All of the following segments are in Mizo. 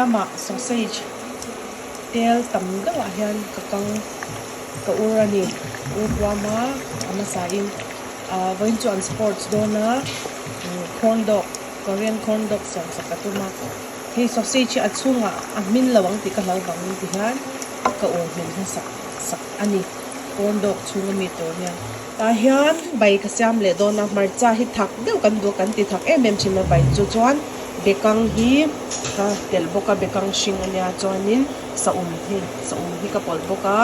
hniamah sausage tel tam deuhah hian ka kang ka ur a ni ur huam a a hmasa in ah vawiin chu an sports dawn a corn dog korean corn dog siam sak ka tum a hei sausage hi a chhungah a hmin lo ang tih ka hlau vang ti hian ka ur hmin hmasak sak a ni corn dog chhunga mi tur hian. Tah hian bai ka siam leh dawn a hmarcha hi thak deuh kan duh a kan ti thak em em thin a bai chu chuan bekang hi ka telh bawk a bekang hring a nia chuanin saum hi saum hi ka pawlh bawk a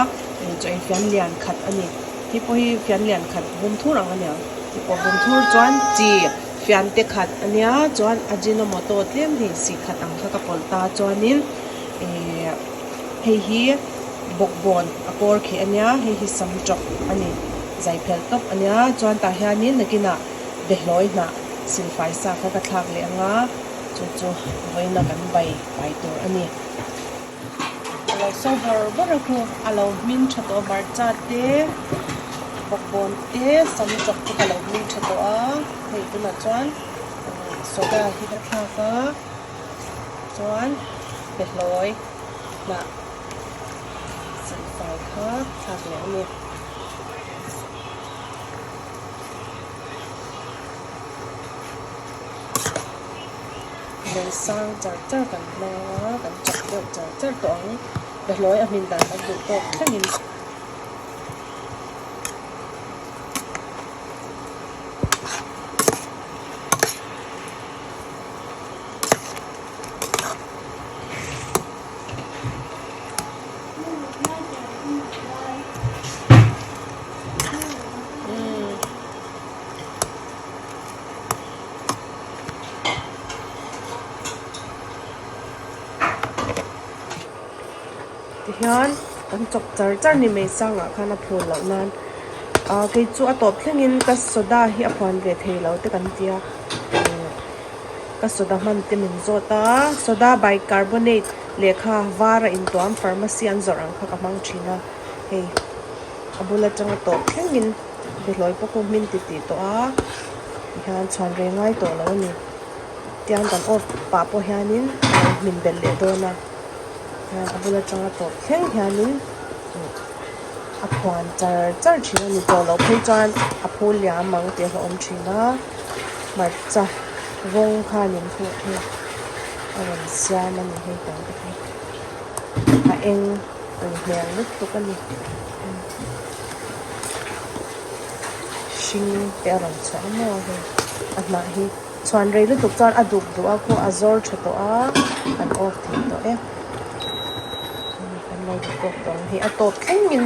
chaw ei fian lian khat a ni hei pawh hi fian lian khat bum thur ang a nia hei pawh bum thur chuan chi fian te khat a nia chuan ajinomoto tlem hei si khat ang kha ka pawlh ta chuanin ihh hei hi. Bawkbawn a kawr khi a nia, hei hi sam tawp a ni, zai phelh tawp a nia, chuan tah hianin nakinah behlawi hnah silfai sa kha ka thlak leh ang a, chu chu vawiina kan bai pai tur a ni. A lo so bawrh bawrh a khu, a lo hmin tha tawh hmarcha te, bawkbawn te, sam tawp te kha a lo hmin tha tawh a, hei tunah chuan soda hi ka thlak a, chuan behlawi hnah. Silfai kha thlak leh a ni. Lei sang char char kan hmang a, kan chak deuh char char tawh ang. Behlawi a hmin dan kan duh tawk thlengin. Tihian kan chawp char char ni mai sangah khan a phul loh nan ah kei chu a tawp thlengin ka soda hi a phuan ve thei lo te kan tia ka soda hman te min zawt a soda bicarbonate lehkha var a intuam pharmacy an zawrh ang kha ka hmang thin a hei a bul atanga tawp thlengin behlawi pawh khu hmin ti tih tawh a tihian chhuan reng ngai tawh lo a ni tiang kan off pah pawh hianin a lo hmin belh leh dawn a hian a bul atanga tawp thleng hianin a phuan char char thin a ni tawh loh phei chuan a phul liam ang tih a hlauhawm thin a. Hmarcha rawng khanin pawh hi a rawn siam a ni hei tang te khi a eng tui hmel lutuk a ni hring te a rawn chhuah a maw hei a hnah hi chhuan rei lutuk chuan a duk duh a khaw a zawr tha tawh a kan off thei tawh e kan lo duh tawk tawh ang hei a tawp thlengin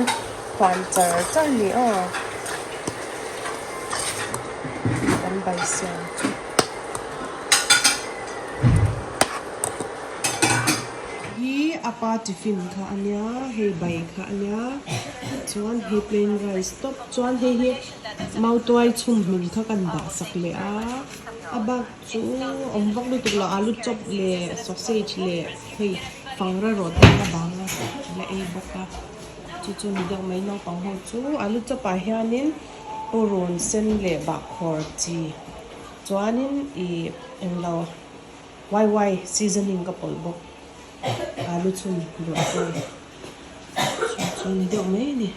huan char char a ni aw. Kan bai siam chu hi a pa tiffin kha a nia hei bai kha a nia chuan hei plain rice tawp chuan hei hi mautuai chhum hmin kha kan dah sak leh a a bak chu awm vak lutuk lo alu chop leh sausage leh hei fangra rawt te a bang a la ei bawk a chu chu ni deuh mai naupang ho chu alu chop ah hianin. Purun sen leh bahkhawr chi chuanin ih englo wai wai seasoning ka pawlh bawk alu chhun duah chu chu chu ni deuh mai a ni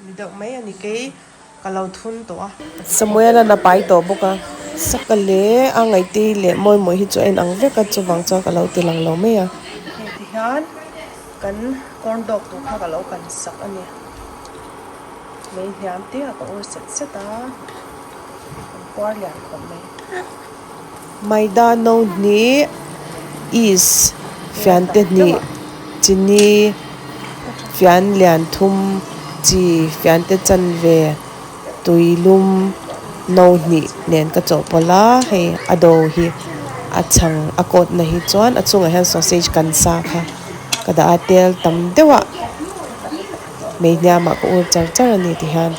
ni deuh mai a ni kei ka lo thun tawh a. Samuel a na pai tawh bawk a saka leh a ngaihte leh mawi mawi hi chu a inang vek a chuvang chuan ka lo ti lang lo mai a. Hei ti hian. Kan corn dog tur kha ka lo kan sak a ni. Lei hniam te ah ka ur set set a, an puar lian khawp mai. Maida no hnih, yeast fian te hnih, chini fian lian thum, chi fian te chanve, tui lum no hnih nen ka chawhpawlh a, hei a do hi a chhang a kawt na hi chuan a chungah hian sausage kan sa kha ka dah a tel tam deuh a mei hniamah ka ur char char a ni ti hian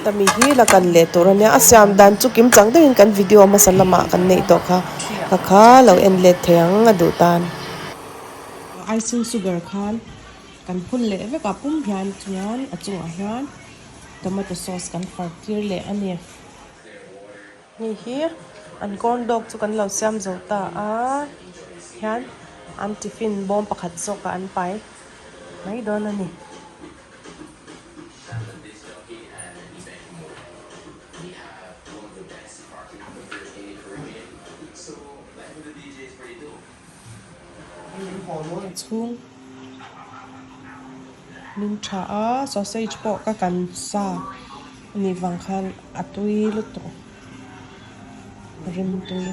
tami hi la kan leh tur a nia a siam dan chu kim chang deuhin kan video hmasa lamah kan neih tawh kha ka kha lo en let thei ang a duh tan. Icing sugar khan kan phun leh vek a pum hian chuan a chungah hian tomato sauce kan far tir leh a ni. Hei hi An corn dog chu kan lo siam zo ta a hian an tiffin bawm pakhat zawkah an pai mai dawn a ni. A chhung min tha a sausage pawh ka kan sa a nih vang khan a tui lutuk rim tui.